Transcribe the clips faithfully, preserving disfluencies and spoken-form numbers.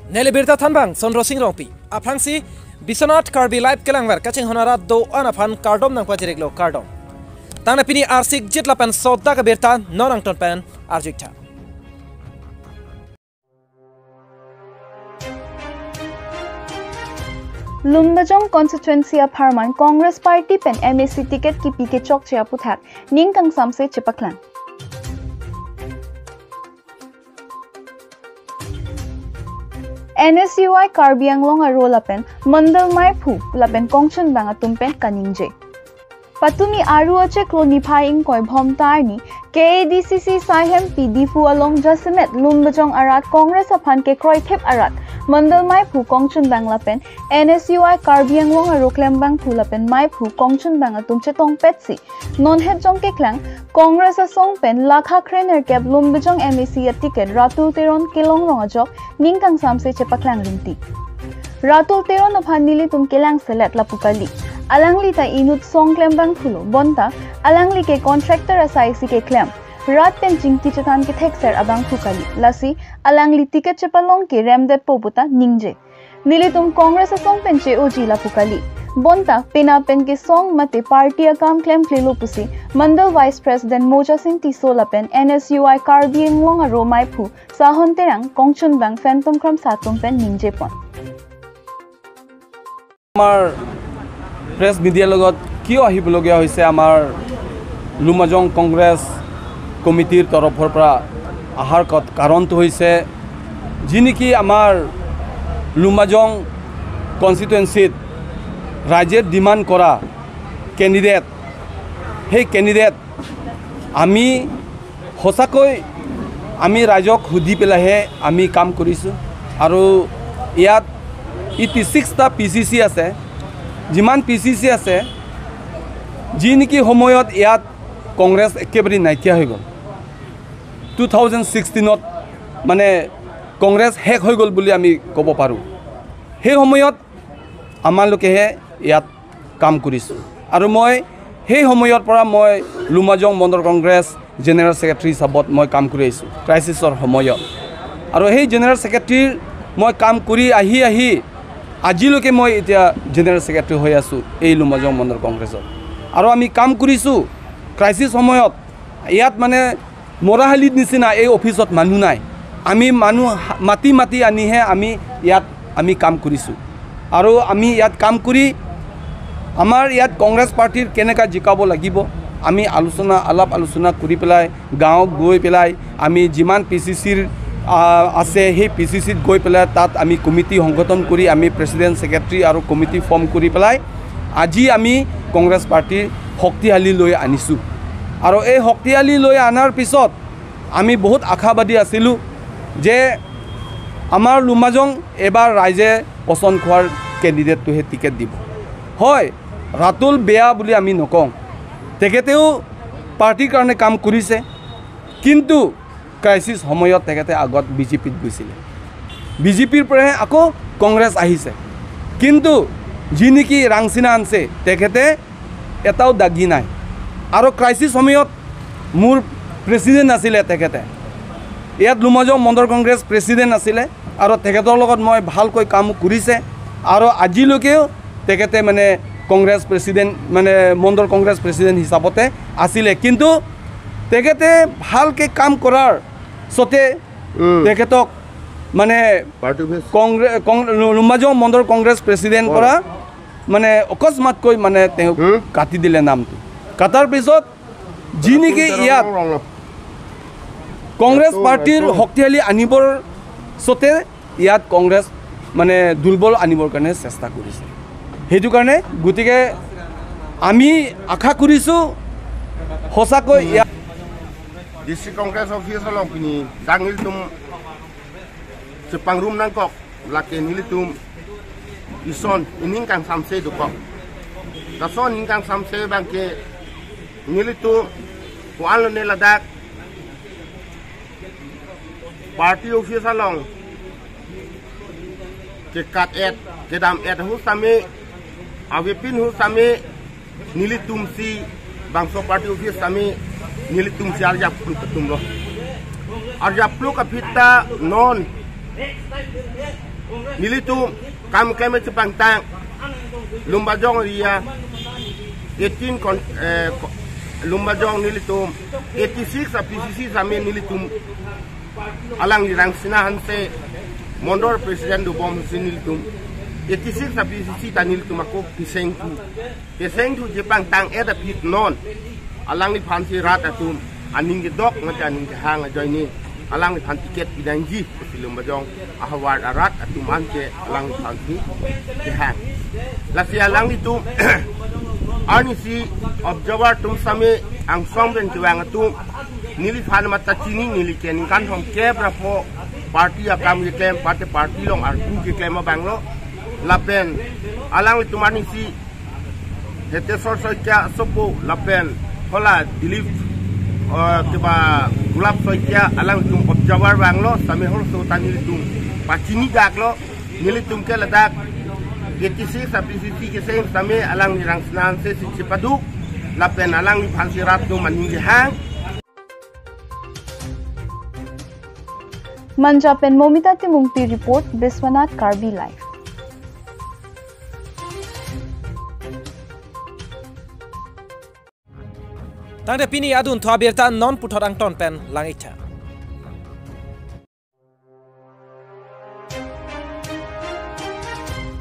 Neli birta thanbang Sondro Sing Rongpi. Aphrangsi Biswanath Karbi Live kelangver kachinghon arat do-an aphan kardom nangpachiriklo, kardom. Tangte pini arsik jit lapen sodak abirta non angton pen arjuiktha. Lumbajong constituency apharman Congress party pen M A C ticket kipi kechokche aputhak ning kangsamse chepaklang. N S U I Karbi Anglong aro lapen Mandal Maiphu lapen kongchunbang atum pen kaningje. Patumi aru achiklo niphai ingkoi bhomta arni K A D C C saihem P D F along jasemet Lumbajong arat Congress aphan kekroithip arat Mandal Maiphu kongchunbang lapen N S U I Karbi Anglong aro klembangphu lapen Maiphu kongchunbang atum chetongpetsi non het jong keklang Congress asong pen lakha krenerkep Lumbajong M A C aticket Ratul Teron kelong rong ajok ning kangsamse chepaklang rinti. Ratul Teron aphan nelitum kelang selet lapu kali. Alangli ta inut song klembangphulo bonta alangli ke contractor asai si keklem. Rat pen chingki chethan kethekser abangphu kali. Lasi alangli ticket chepalong ke remdetpo puta ningje. Nelitum Congress asong pen che-oji lapu kali. Bonta pena pen kesong mate party akam klemklelo pusi Mandal Vice President Moja Sing Tisso lapen N S U I Karbi Anglong aro Maiphu Sahon Terang kongchunbang Phantom Kramsa atum pen ningjepon. আমাৰ প্ৰেছ মিডিয়াৰ লগত কিয় আহিবলগীয়া হৈছে? আমাৰ লুমাজং কংগ্ৰেছ কমিটিৰ তৰফৰ পৰা অহাৰ কত-, কাৰণটো হৈছে, যি নেকি আমাৰ লুমাজং কনষ্টিটুৱেঞ্চিত ৰাইজে ডিমাণ্ড কৰা কেণ্ডিডেট, সেই কেণ্ডিডেট আমি সঁচাকৈ আমি ৰাইজক সুধি পেলাইহে আমি কাম কৰিছোঁ। আৰু ইয়াত এইটি ছিক্সটা পি চি চি আছে। যিমান পি চি চি আছে, যি নেকি সময়ত ইয়াত কংগ্ৰেছ একেবাৰে নাইকিয়া হৈ গ'ল, টু থাউজেণ্ড ছিক্সটিনত মানে কংগ্ৰেছ শেষ হৈ গ'ল বুলি আমি ক'ব পাৰোঁ। সেই সময়ত আমালোকেহে ইয়াত কাম কৰিছোঁ। আৰু মই সেই সময়ৰ পৰা মই লুমাজং মণ্ডল কংগ্ৰেছ জেনেৰেল ছেক্ৰেটাৰী হিচাপত মই কাম কৰি আহিছোঁ ক্ৰাইচিছৰ সময়ত। আৰু সেই জেনেৰেল ছেক্ৰেটাৰীৰ মই কাম কৰি আহি আহি আজিলৈকে মই এতিয়া জেনেৰেল ছেক্ৰেটাৰী হৈ আছোঁ এই লুমাজং মণ্ডল কংগ্ৰেছত। আৰু আমি কাম কৰিছোঁ ক্ৰাইচিছ সময়ত। ইয়াত মানে মৰাহালিৰ নিচিনা এই অফিচত মানুহ নাই। আমি মানুহ হা-, মাতি মাতি আনিহে আমি ইয়াত আমি কাম কৰিছোঁ। আৰু আমি ইয়াত কাম কৰি আমাৰ ইয়াত কংগ্ৰেছ পাৰ্টিৰ কেনেকা জিকাব লাগিব, আমি আলোচনা, আলাপ আলোচনা কৰি পেলাই গাঁৱত গৈ পেলাই আমি যিমান পি চি চিৰ, আ, আছে, সেই পি চি চিত গৈ পেলাই তাত আমি কমিটি সংগঠন কৰি আমি প্ৰেচিডেণ্ট, ছেক্ৰেটাৰী আৰু কমিটি ফৰ্ম কৰি পেলাই আজি আমি কংগ্ৰেছ পাৰ্টি শক্তিশালী লৈ আনিছোঁ। আৰু এই শক্তিশালী লৈ অনাৰ পিছত আমি বহুত আশাবাদী আছিলোঁ যে আমাৰ লুমাজং এবাৰ ৰাইজে পচন্দ খোৱাৰ কেণ্ডিডেটটোহে টিকেট দিব। হয়, ৰাতুল বেয়া বুলি আমি নকওঁ, তেখেতেও পাৰ্টিৰ কাৰণে কাম কৰিছে, কিন্তু ক্ৰাইচিছ সময়ত তেখেতে আগত বি জে পিত গৈছিলে, বি জে পিৰ পৰাহে আকৌ কংগ্ৰেছ আহিছে। কিন্তু যি নেকি ৰাংচিনা আনছে, তেখেতে এটাও দাগি নাই। আৰু ক্ৰাইচিছ সময়ত মোৰ প্ৰেচিডেণ্ট আছিলে তেখেতে, ইয়াত লুমাজং মণ্ডল কংগ্ৰেছ প্ৰেচিডেণ্ট আছিলে আৰু তেখেতৰ লগত মই ভালকৈ কাম কৰিছে। আৰু আজিলৈকেও তেখেতে মানে কংগ্ৰেছ প্ৰেচিডেণ্ট, মানে মণ্ডল কংগ্ৰেছ প্ৰেচিডেণ্ট হিচাপতে আছিলে, কিন্তু তেখেতে ভালকৈ কাম কৰাৰ স্বত্তে উম। তেখেতক মানে পাৰ্টি অফিচ। কংগ্ৰে-, কং-, লু-, লুমাজং মণ্ডল কংগ্ৰেছ প্ৰেচিডেণ্ট অ। পৰা মানে অকস্মাতকৈ মানে তেওঁক হুম? কাটি দিলে নামটো। কাটাৰ পিছত যি নেকি ইয়াত কংগ্ৰেছ পাৰ্টিৰ শক্তিশালী আনিবৰ স্বত্তে ইয়াত কংগ্ৰেছ মানে দুৰ্বল আনিবৰ কাৰণে চেষ্টা কৰিছে। সেইটো কাৰণে গতিকে আমি আশা কৰিছোঁ সঁচাকৈ ইয়াত District Congress Office along pini dang ilitum chepangrum nangkok, lake nelitum ison ining kangsamse dokok. Lason ining kangsamse abangke nelitum ko-an lone ladak party office along kekat-et, kedam-et ahut sitame, avepin ahut sitame, nelitumsi bangso party office sitame nelitumsi arjap pluk atumlo. Arjap pluk aphi ta non Nelitum kam klem chepangtang Lumbajong area eighteen kon-, eh, ko-, Lumbajong nelitum eighty-six a P C C same nelitum alangli Rangsina Hanse Mondol president dobom si nelitum eighty-six a P C C ta nelitum ako keseng thu. Keseng thu chepangtang-et aphi non alangliphan si rat atum aning kedok mate aning kehang ajoine alangliphan ticket pidangji pusi Lumbajong ahavar arat atum anke alangliphan si kehang. Lasi alanglitum arnisi observer atum same angsong pen kevang atum neliphan mata chini, neli ke ningkan thomkep ra pho party akam keklem, party, party along arpu keklem abang lo. Lapen alanglitum arnisi Hetesor Saikia asopo lapen hala Dilip, eh, keba Gulap Saikia alangtum observer vanglo, same horso ta nelitum pachini daklo, nelitum ke ladak eighty-six a P C C keseng same alangli Rangsina Hanse si chepaduk, lapen alangliphan si rat atum aning kehang. Manja pen Momita Timungpi report, Biswanath Karbi Live. Tangte pini adunthu abirta non puthot angton pen lang-iktha.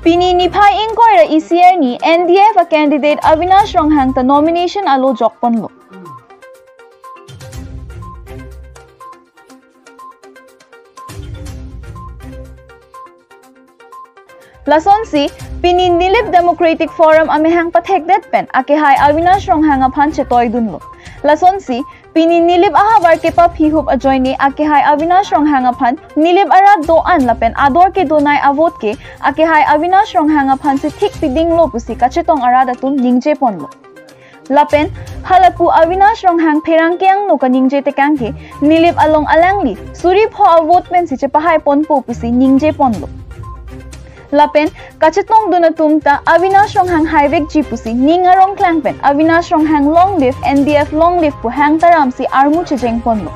Pini niphai ingkoi ra isi arni N D F a candidate Avinash Ronghang ta nomination alo jokponlo. Lasonsi, pini Nilip Democratic Forum amahang pathekdet pen akehai Avinash Ronghang aphan chetoidunlo. Lasonsi, pini Nilip ahavar kepaphihup ajoine akehai Avinash Ronghang aphan Nilip arat do-an lapen ador kedonei avote ke akehai Avinash Ronghang aphan si thik pidinglo pusi kachetong arat atum ningjeponlo. Lapen halapu Avinash Ronghang pherangke angno kaningje tekang ke Nilip along alangli suri pho avote pensi chepahaiponpo pusi ningjeponlo. Lapen kachetongdun atum ta Avinash Ronghang haivekji pusi ning arongklang pen Avinash Ronghang long live, N D F long live pu hang taram si armu chejengponlo.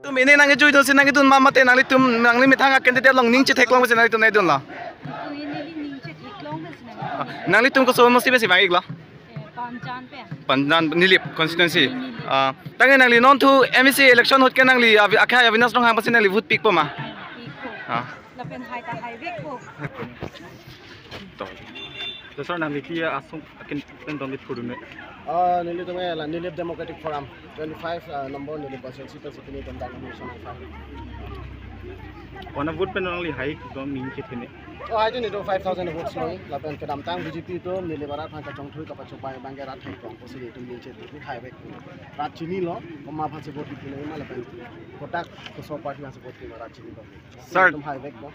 Tum ini nang ejui dun si nang idun ma mate nanglitum nangli methang a candidate along ning chetheklong si nanglitum nang idunlo. Tum ini ning chetheklong si nang. Nanglitum koson mosti pensi vang-iklo? Eh, Panjan pen. Panjan Nilip constituency. Nilip. Ah, tangte nangli non thu M A C election ahut ke nangli Avi-, akehai Avinash Ronghang aphansi nangli vote pikpo ma? Pikpo. Ah. Lapen hai ta haivekpo. To. To sir, nangli pi asong akin pen dongit pudun me. Ah, nelitum ke la Nilip Democratic Forum twenty-five, ah, number Nilip constituency pen si pini tum nomination nangfile. Kona vote pen nangli hai dong ning chethe ne. Oh, hai tu netum five thousand votes lo. Lapen kedamtang B J P atum Nilip arat aphan kachongthui kapachobei abang ke rat theklong pusi netum ning chethe haivek. Rat chinilo, komat aphansi vote pilo ma lapen kotak koson party aphansi vote pilo rat chinilo. Sir. Netum haivekpo.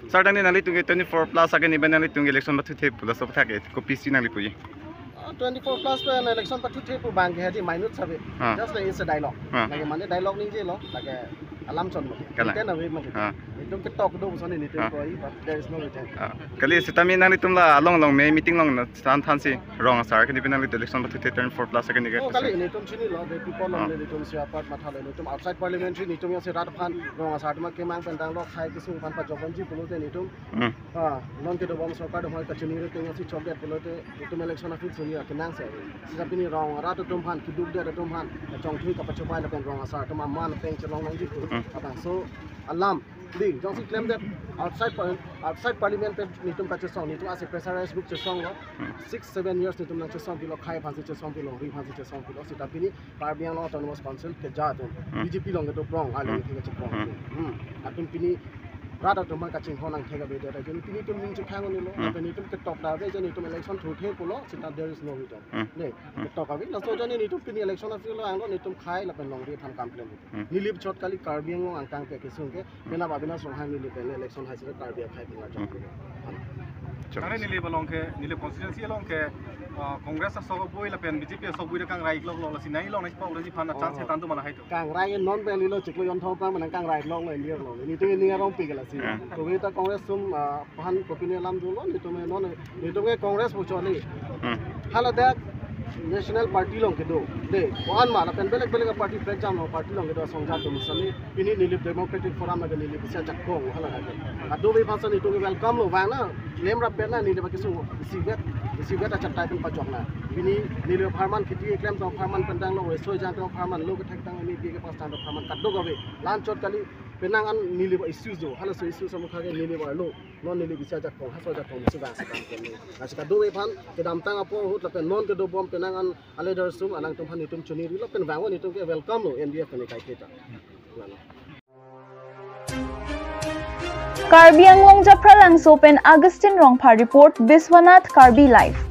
Sir, tangte nanglitum ke twenty-four plus agen iben nanglitum ke election pathuthe pu laso aputhak ke kopisi nangli puji? Ah, twenty-four plus pen election pathuthe pu abang ke hadi minute sabe. Ah. Just like it's a dialogue. Ah. Lake mane dialogue ningjelo, lake alam chonlo. Kalang. Written abe mane. Ah. Netum ketok do puson netum Ah. koi, but there is no written. Ah. Kali sitame nanglitum la along along me meeting along na than thansi rong asar ke iben nangli election pathuthe twenty-four plus agen ke Oh, kali netum chinilo, the people Ah. along netum si apart mathalo, netum outside parliamentary netum jongsi rat aphan rong asar atum kemang pen tanglo, khai kesung aphan pajokponji pulote netum Hmm. Ah, non kedobom sorkar atum aphan kachiningri ateng si chokdet pulote netum election aphi suni akenangsot. Sita pini rong arat atum aphan keduk det atum aphan kachongthui kapachobei lapen rong asar atum aman ateng chelong nangji pu. Hmm. Abangso alam. Di, jongsi klemdet outside par-, outside parliament pen netum kachesong, netum ase pressurized group chesonglo. Hmm. Six, seven years netum nangchesongpilo, khai aphansi chesongpilo, ri aphansi chesongpilo. Sita pini Karbi Anglong Autonomous Council keja atum. Hmm. B J P along kedo prong, along Hmm. ke cheprong. Hmm. Hmm. Lapen pini rat atum aphan kachinghon angthek avedet ajoine pini netum ning chekhang unlo. Hmm. Lapen netum ketok ta ave ajoine netum election thuthe pulo, sita there is no return. Hmm. Ne, Hmm. ketok ave, laso ajoine netum pini election aphi lo anglo netum khai lapen longri aphan kam klem. Hmm. Nilip chot kali Karbi Anglong angkang pen kesung ke, Hmm. penap Avinash Ronghang Nilip pen election haisi Karbi akhai pini ajok. Hmm. Chok. Tangte Nilip along ke, Nilip constituency along ke, ah, Congress asok abui lapen B J P asok abui ta kangrai-iklo lo, lasi nai along nai pa ulaji aphan chance Oh. hetan do ma lahai do. Kangrai non pen lilo chiklo jon thom pang menang kangrai-iklo lo India lo. Netum ini arong pik lasi. Hmm. Kove ta Congress atum, ah, aphan kopine alam dolo, netum non, netum ke Congress pu choli. Hmm. Hala dak National Party along kedo, de, ko-an ma lapen belek belek party, prek jam along party along kedo asong atum sami, pini Nilip Democratic Forum lake Nilip isi ajakong hala lake. Kadokave aphan si netum welcome lo, vang na, lem rap pen na Nilip akesung isivet, isivet achatai pen pajok na. Pini Nilip apharman kheti keklem atum apharman, pen dang lo, resoi jang atum apharman, lo kethek tang ini ke pas tang atum apharman kadokave. La-anchot kali, penang an Nilip issue do, halaso issue samukha ke Nilip arlo, non Nilip isi ajakong, halaso ajakong si vang si kam klem ni. Lasi kadokave aphan kedamtang apor ahut lapen non kedobom penang an aleader sum alangtum aphan netum choningri lo pen vang netum ke welcome lo N D F pen kaiketa. Lalo. Karbi Anglong Japralangso pen Augustine Rongphar report, Biswanath Karbi Live.